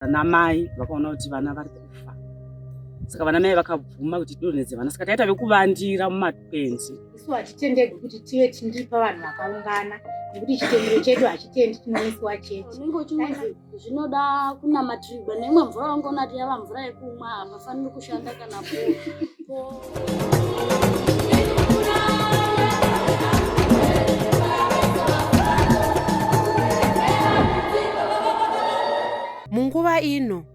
Vana mai vakaona kuti vana vari kufa, saka vana mai vakabvuma kuti tidonhedze vana, saka taita vekuvandira mumakwenzi. Isu hatitendegwi kuti tive tindiri pavanhu vakaungana nekuti chitendero chedu hachitendi tinoisiwa chete. Unenge uchiona zvinoda kunamatirigwa neimwe mvura wangoona kuti yava mvura yekumwa hapafaniri kushanda kana po Munguva ino,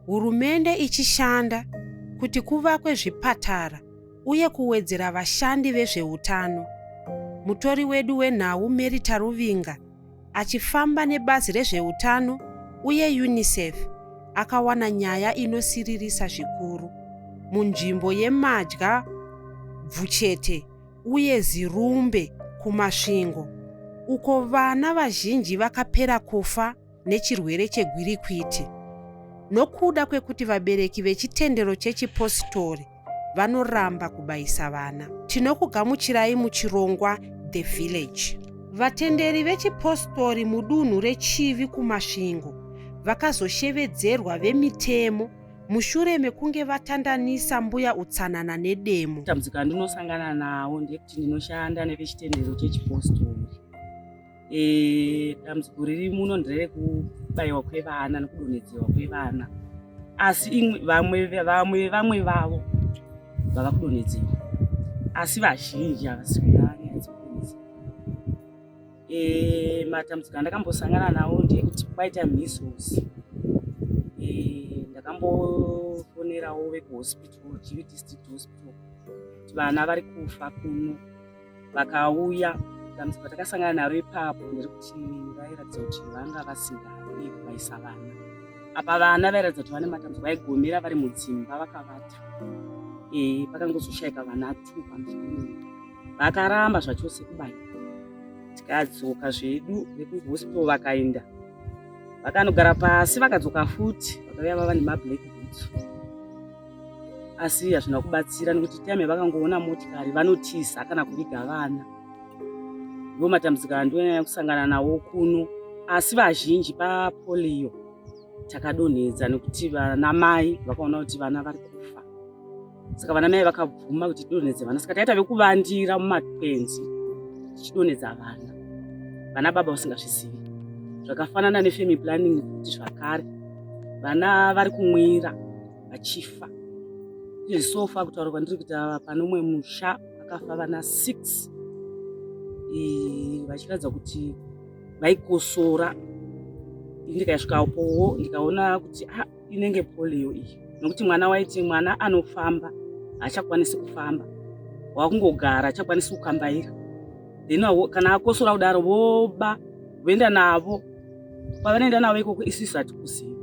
hurumende ichishanda kuti kuvakwe zvipatara uye kuwedzera vashandi vezveutano. Mutori wedu wenhau Mary Taruvinga achifamba nebazi rezveutano uye UNICEF akawana nyaya inosiririsa zvikuru munzvimbo yeMadya Bvuchete uye Zirumbe kuMasvingo uko vana vazhinji vakapera kufa nechirwere chegwirikwiti nokuda kwekuti vabereki vechitendero chechipositori vanoramba kubayisa vana. Tinokugamuchirai muchirongwa The Village. Vatenderi vechipositori mudunhu reChivi kuMasvingo vakazoshevedzerwa vemitemo mushure mekunge vatandanisa mbuya utsanana nedemo. Dambudziko randinosangana nawo ndekuti ndinoshanda nevechitendero chechipositori. E, dambudziko riri muno nderekubayiwa kwevana nekudonhedzewa kwevana, asi imwe vamwe vamwe vamwe vavo vava kudonhedzewa, asi vazhinji havasi kuda nyaya dzekudonhedzewa. E, matambudziko andakambosangana nawo ndeyekuti kwaita measles. E, ndakambofonerawo vekuhospital, Chivi District Hospital, kuti vana vari kufa kuno vakauya. Dambudziko ratakasangana naro ipapo nderekuti vairatidza kuti vanga vasingadi kubaisa vana. Apa vana vairatidza kuti vane matambudziko, vaigomera vari mudzimba vakavata. E, pakangozoshayika vana 2 pamusoro, vakaramba zvachose kubaiwa. Tikadzoka zvedu vekuhospital vakaenda vakanogara pasi, vakadzoka futi vakauya vava nemablack boots, asi hazvina kubatsira nekuti time vakangoona motikari vanotiza kana kuviga vana. Ndo matambudziko andonyanya kusangana nawo kuno, asi vazhinji papolio takadonhedza nekuti vana mai vakaona kuti vana vari kufa, saka vana mai vakabvuma kuti tidonhedze vana, saka taita vekuvandira mumakwenzi tichidonhedza vana, vana baba vasingazvizivi. Zvakafanana nefamily planning kuti zvakare vana vari kumwira vachifa. Izvi kutaura kwandiri kuita, pane umwe musha vakafa vana 6 vachiratidza kuti vaikosora. Ndikasvikapowo ndikaona kuti ah, inenge polio iyi, nokuti mwana waiti mwana anofamba haachakwanisi kufamba, wakungogara, achakwanisi kukambaira. Then kana akosora kudaro voba voenda navo kwavanoenda navo ikoko, isusu hatikuzivi.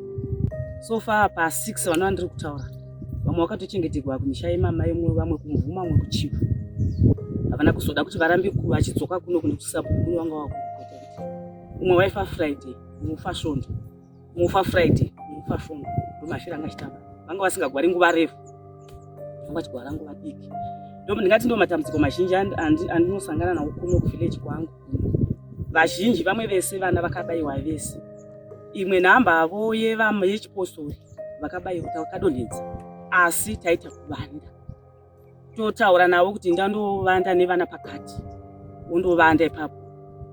So far pa6 vana vandiri kutaura, vamwe vakatochengetegwa kumisha yemama imwe, vamwe kuMvuma, vamwe kuChivhu. Havana kuzoda kuti varambe vachidzoka kuno nekuti sabhuku vanga vakuripota kuti umwe waifa Friday, umwe ufa Svondo, umwe ufa Friday, umwe ufa Svondo. Ndomafiro anga achitamba. Vanga vasingagwari nguva refu, vanga vachigwara nguva diki. Ndingati ndo matambudziko mazhinji andinosangana nawo kuno kuvillage kwangu. Vazhinji vamwe vese vana vakabayiwa vese, imwe nhamba avo yechipostori vakabayiwa takadonhedza, asi taita kuvanda, totaura navo kuti ndandovanda nevana pakati, wondovanda ipapo.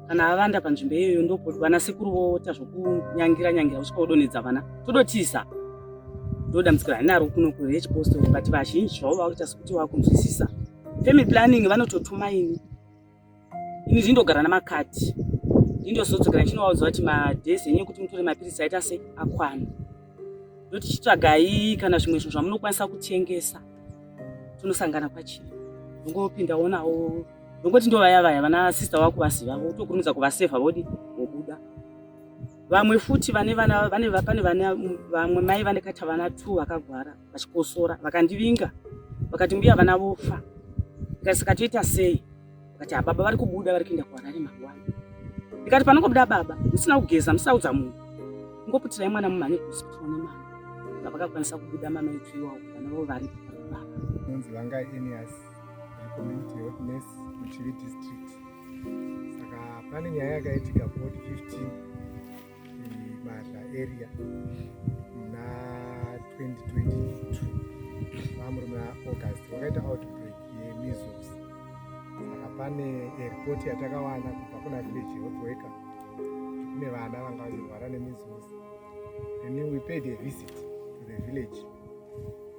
Kana avanda panzvimbo iyoyo, ndopo vana sekuru voita zvokunyangira nyangira kusvika wodonhedza vana, todotiza. Ndo dambudziko randinaro kuno kurechipostori, but vazhinji zvavo vakuita sekuti vakunzwisisa family planning, vanototuma ini. Ini ndindogara namakadhi, ndindozodzokera ndichinovaudza kuti madays enyu ekuti mutore mapiritsi aita se akwana, ndoti chitsvagai kana zvimwe zvinhu zvamunokwanisa kutengesa, tonosangana kwachii. Ndongopindawo nawo, ndongoti ndovaya vaya vana sister vako vaziva, votokurumidza kuvasevha, vodi vobuda. Vamwe futi vane vana vane pane vana, vamwe mai vanekaita vana 2 vakagwara vachikosora, vakandivinga vakati, "Mbuya, vana vofa." Ndikati, "Saka toita sei?" Vakati, "Baba vari kubuda, vari kuenda kuHarare mangwana." Ndikati, "Panongobuda baba musina kugeza, musaudza munhu, ngoputirai mwana mumhanye kuhospital nemwana." Vakakwanisa kubuda mama etu iwawo, vana vavo varipo baba. Nonzi Vanga Enias, community health nurse muChivi District. Saka pane nyaya yakaitika 4015 Madla area. Muna August wakaita outbreak yemeasles, saka pane report yatakawana kubva kuna village health worker kuti kune vana vanga vachirwara nemeasles. Then we paid a visit to the village,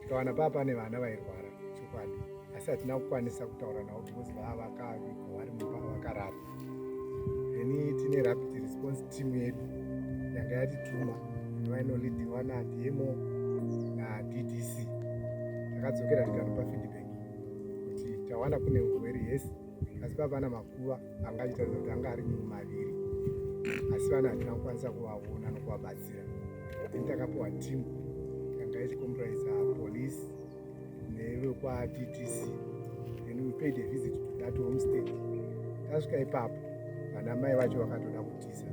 tikawana paa pane vana vairwara chokwadi, asi hatina kukwanisa kutaura navo because vava vakavigwa vari mumba vakarara. Then tine rapid response team yedu yanga yatituma, inova inoleadiwa naDMO naDDC. Takadzokera tikanopa feedback kuti tawana kune urwere, yes, asi papana makuva anga achitaridza kuti anga ari maviri, asi vana hatina kukwanisa kuvaona nokuvabatsira. Then takapiwa team yanga ichikompraisa police nevekwaDDC. Then we paid a visit to that homestead. Tasvika ipapo, vana mai vacho vakatoda kutiza,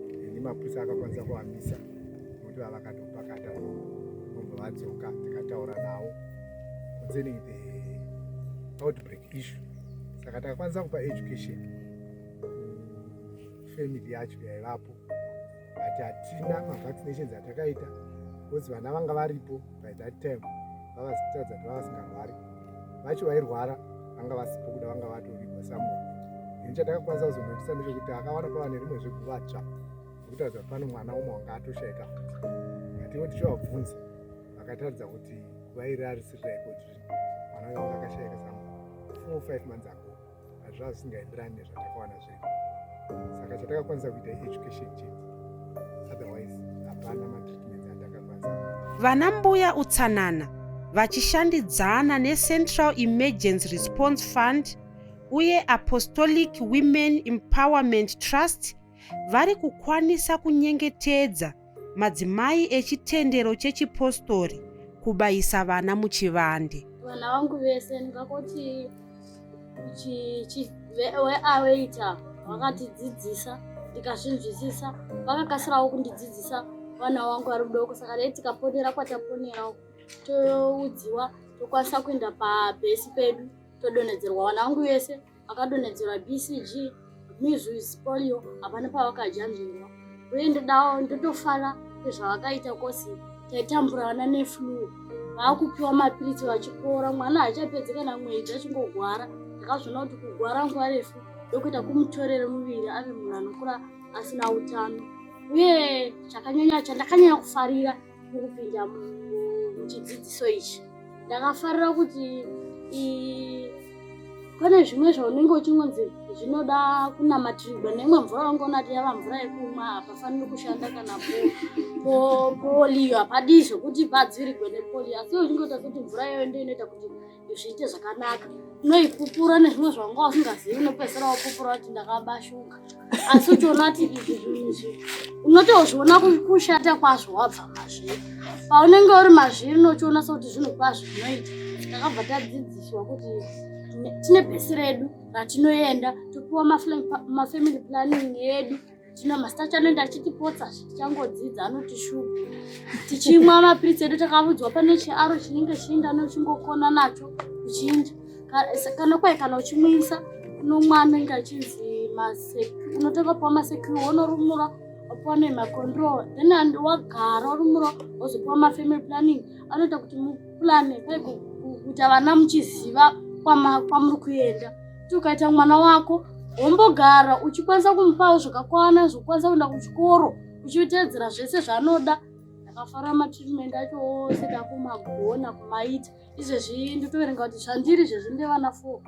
then mapurisa akakwanisa kuvamisa nokuti vavakatopakata vobva vadzoka. Tikataura navo concerning the outbreak issue, saka takakwanisa kupa education kufamily yacho yaivapo, but hatina mavaccinations atakaita because vana vanga varipo by that time vavazitaridza kuti vavasingarwari. Vacho vairwara vanga vasipo, kuda vanga vatovigwa somewhere. Ini chatakakwanisa kuzonotisa ndechekuti akawana pava nerimwe zveguva tsva nokutaridza kuti pane mwana umwe wanga atoshaika futi. Ngativo tichivabvunza, vakataridza kuti guva iri arisiri raiko, kuti mwana uyo wanga akashaika some 4 5 months ago. Hazvava zvisingaenderani nezvatakawana zvedu, saka chatakakwanisa kuita education chete, otherwise hapana matreatments atakakwanisa kuita. Vana mbuya utsanana vachishandidzana neCentral Emergency Response Fund uye Apostolic Women Empowerment Trust vari kukwanisa kunyengetedza madzimai echitendero chechipostori kubayisa vana muchivande. Vana vangu vese ndingakoti weaweita vakatidzidzisa, ndikazvinzwisisa. Vakakasirawo kundidzidzisa vana vangu vari mudoko, saka dai tikaponera kwataponerawo, toudziwa, tokwanisa kuenda pabhesi pedu, todonhedzerwa. Vana vangu vese vakadonhedzerwa BCG, measles, polio, hapana pavakajanzvirwa. Uye ndodawo ndotofara nezvavakaita kosi taitambura vana neflu, vaakupiwa mapiritsi vachipora. Mwana haachapedzi kana mwedzi achingogwara. Ndakazviona kuti kugwara nguva refu ndokuita kumutorere muviri, ave munhu anokura asina utano. Uye chakanyanya chandakanyanya kufarira mukupinda muchidzidziso ichi, ndakafarira kuti pane zvimwe zvaunenge uchingonzi zvinoda kunamatirirwa neimwe mvura wangoona kuti yava mvura yekumwa, hapafaniri kushanda kana polio, hapadii zvokuti padzivirigwe nepolio, asi uchingoita sekuti mvura iyoyo ndo inoita kuti zviite zvakanaka. Unoipupura nezvimwe zvawanga usingazivi, unopedzisira wapupura kuti ndakabashuka, asi uchiona kuti izvi zvinhu izvi unotozviona kushata kwazvo wabva mazviri. Paunenge uri mazviri unochiona sekuti zvinhu kwazvo zvinoita. Takabva tadzidziswa kuti tine bhesi redu ratinoenda, topiwa mafamily planning edu. Tino masita anoenda achitipotsa, tichangodzidza anotishupa tichimwa mapiritsi edu. Takavudzwa pane chiaro chinenge chiinda anochingokona nacho kuchinja kana kwai kana uchimwisa unomwa anenge achinzi unotanga kupiwa masecure, wonorumura, wapiwa nemacontrol, then wagara warumura wozopiwa mafamily planning anoita kuti muplane pai kuita vana muchiziva kwamuri kuenda. Kuti ukaita mwana wako wombogara uchikwanisa kumupawo zvakakwana zvokukwanisa kuenda kuchikoro, uchiteedzera zvese zvaanoda. Ndakafara matreatment acho ose takumagona kumaita izvezvi. Ndotoverenga kuti zvandiri izvezvi ndevana 4,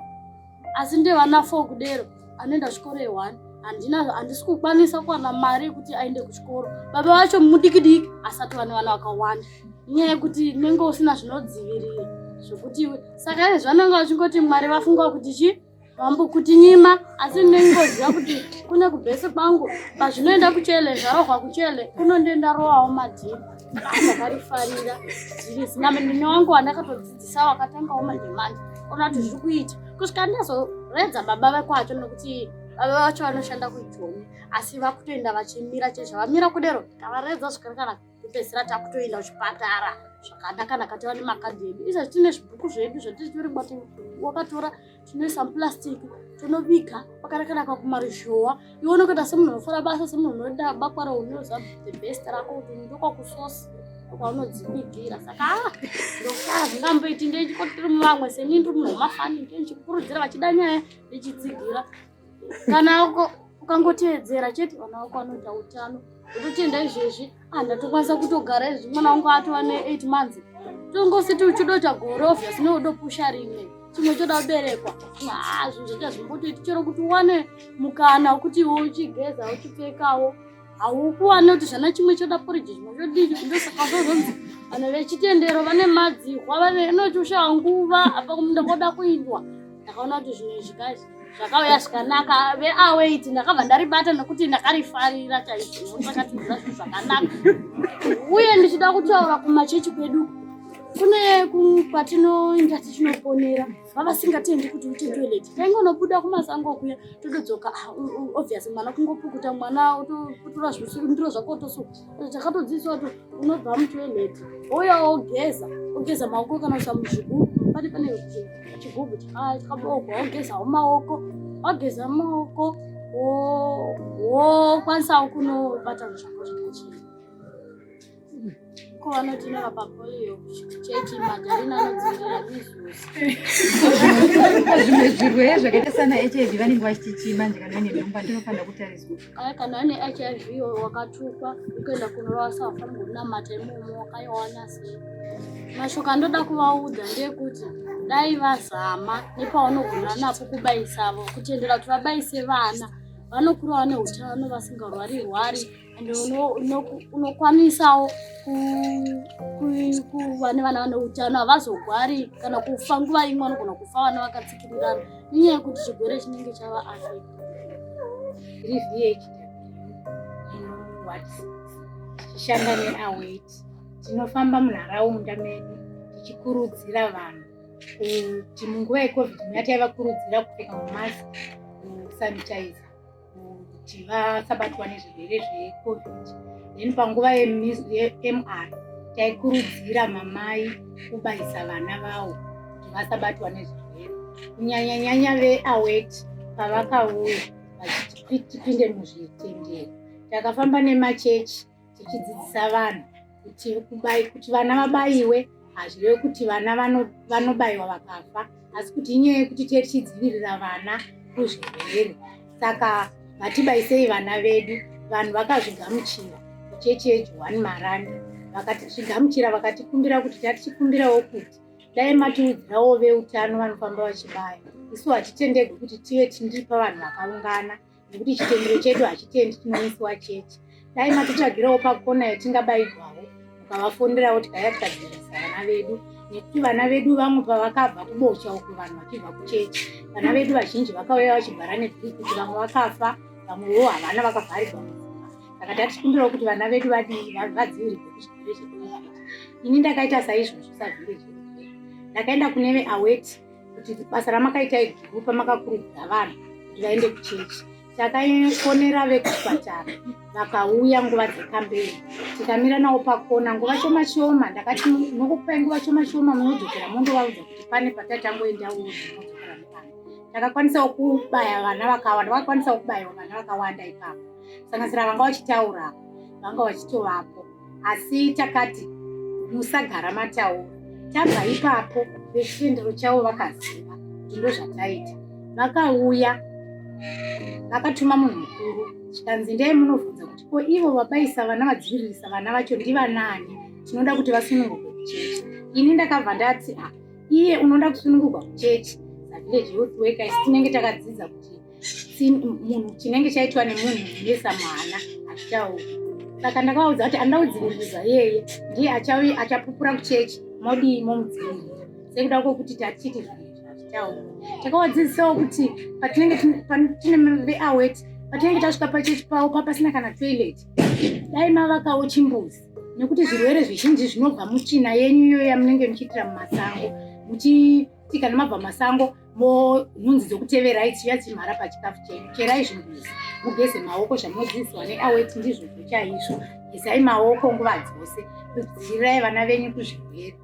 asi ndevana 4 kudero anoenda chikoro e1, handina, handisi kukwanisa kuwana mari yekuti aende kuchikoro. Baba vacho mudiki diki asati vane vana vakawanda, inyaya yekuti unenge usina zvinodzivirira zvokuti. Saka izvezvi vanenge vachingoti Mwari vafunga kuti chi vambokutinyima, asi ndinongoziva kuti kune kubhesi kwangu pazvinoenda kuchele zvarohwa kuchele kunondoenda rowawo madhiri. Ndakarifarira zviri zina ndine wangu wandakatodzidzisa wakatangawo manje manje ona kuti zviri kuita kusvika ndazoredza baba vekwacho, nokuti baba vacho vanoshanda kuJoni, asi vakutoenda vachimira chezvavamira kudero. Tavaredza zvakanaka, kupedzisira takutoenda kuchipatara zvakanaka, tava nemakadhi edu izvezvi. Tine zvibhuku zvedu zvatiri bati wakatora, tinoisa muplastic, tonoviga pakanakanaka kumaruzhowa. Iwe unokuita semunhu unofara basa, semunhu unoda bakwara, unoziva the best rako kuti ndokwakusosi. Kwaunodzibikira saka ah, ndokuti zvingamboiti ndechikotiri muvamwe seni ndiri munhu wemafani ndenchikurudzira vachida nyaya ndichitsigira kana ukangoteedzera chete vana vako vanoita utano ndototenda izvezvi ah, ndatokwanisa kutogara izvi mwana wangu atova ne8 months tongositi uchidoita gore obvious neudopusha rimwe chimwe choda kuberekwa ah, zvinhu zvacho hazvimbotoiti chero kuti uwane mukana wekuti iwe uchigeza uchipfekawo haukuwane kuti zvana chimwe choda poriji chimwe chodii ndosaka zvozonzi vanhu vechitendero vane madzihwa vane inochusha nguva apa kumunda koda kuindwa ndakaona kuti zvinhu izvi guys zvakauya zvikanaka veawait ndakabva ndaribata nekuti ndakarifarira chaizvo nekuti vakatiudza zvinhu zvakanaka uye ndichida kutaura kumachechi kwedu kune kwatinoenda tichinoponera vavasingatendi kuti uite toilet tainge unobuda kumasango kuya totodzoka ah, obvious mwana kungopukuta mwana otoputura ndiro zvako otosuka takatodzidziswa kuti unobva mutoilet ouya wogeza ogeza maoko kana kuisa muzvigubhu pane pane chigubhu chakaboogwa wogezawo maoko wageza maoko wokwanisawo kunobata zvako zvakachena ko vanoti nevapapolio chechi majarina anodzivirira measles zvimwe zvirwere zvakaita sana hiv vanenge vachiti manje kana vane nhomba ndinofanira kutariswa Aya kana ane hiv wakatukwa ukaenda kunorova sawafanirwa kunamata imomo wakaiwana sei mashoko andoda kuvaudza ndeyekuti dai vazama nepavanogona napo kubaisavo kutendera kuti vabaise vana vanokura vane utano vasingarwari rwari and unokwanisawo kuva nevana vane utano havazogwari kana kufa nguva imwe vanogona kufa vana vakatsikirirana nenyaya yekuti chigwere chinenge chava affect Tiri VHW ward tichishanda neAwait. Tinofamba munharaunda medu tichikurudzira vanhu kuti munguva yeCovid muya taivakurudzira kupfeka mamask, kusanitizer kuti vasabatwa nezvirwere zveCovid. Then panguva yeMR taikurudzira mamai kubayisa vana vawo kuti vasabatwa nezvirwere, kunyanyanyanya veAwait pavakauya vachiti tipinde muzvitendero. Takafamba nemachechi tichidzidzisa vanhu kuti kubai, kuti vana vabayiwe hazvirevi kuti vana vanobayiwa vakafa, asi kuti inyaya yekuti tiye tichidzivirira vana kuzvirwere. Saka ngatibayisei vana vedu. Vanhu vakazvigamuchira kuchechi yeJohani Maranda, vakatizvigamuchira vakatikumbira kuti tatichikumbirawo kuti dai matiudzirawo veutano vanofamba vachibaya. Isu hatitendegwi kuti tive tiri pavanhu vakaungana nekuti chitendero chedu hachitendi tinomisiwa chechi. Dai matitsvagirawo pakona yatingabaigwawo, mukavafonerawo tikauya tikadzivirisa vana vedu, nekuti vana vedu vamwe pavakabva kubocha uku vanhu vachibva kuchechi, vana vedu vazhinji vakauya vachigara nebhii kuti vamwe vakafa, vamwewo havana, vakavharirwa mudzimba. Saka tatichikumbirawo kuti vana vedu vadii vadzivirirwe kuzvirwere zveCovid. Ini ndakaita saizvozvo savillage ndakaenda kune veAwait kuti basa ramakaita iguru pamakakurudzira vanhu kuti vaende kuchechi. Takafonera vekuchipatara vakauya nguva dzekambeni, tikamira navo pakona nguva shoma shoma. Ndakati nokupai nguva shoma shoma munodzokera mondovaudza kuti pane patatangoendawo munodzokera nevana. Takakwanisawo kubaya vana vakawanda, vakakwanisawo kubayiwa vana vakawanda ipapo, sanganisira vanga vachitaura vanga vachitovapo, asi takati musagara mataura. Tabva ipapo vechitendero chavo vakaziva kuti ndozvataita, vakauya vakatuma munhu mukuru, zvikanzi ndai munovhunza kuti ko ivo vabayisa vana vadziviririsa vana vacho ndivanaani, tinoda kuti vasunungurwe kuchechi. Ini ndakabva ndati ah, iye unoda kusunungurwa kuchechi savillage youth worker, isi tinenge takadzidza kuti munhu chinenge chaitwa nemunhu unesa mwana hazvichauri. Saka ndakavaudza kuti anoda kudzivirirwa iyeye ndiye achauya achapupura kuchechi, modii momudzivirira sekuda kwokuti tachiti zvinhu izvi hazvichauri. Takavadzidzisawo kuti patinenge tine veAwait, patinenge tasvika pachechi pavo papasina kana toilet, dai mavakawo chimbuzi, nekuti zvirwere zvizhinji zvinobva mutsvina yenyu iyoyo yamunenge muchiitira mumasango, muchiti kana mabva mumasango nhunzi dzokuteverai dzichiuya dzichimhara pachikafu chenyu. Cherai zvimbuzi mugeze maoko, zvamunodzidziswa neAwait ndizvozvo chaizvo. Gezai maoko nguva dzose, kudzivirirai vana venyu kuzvirwere.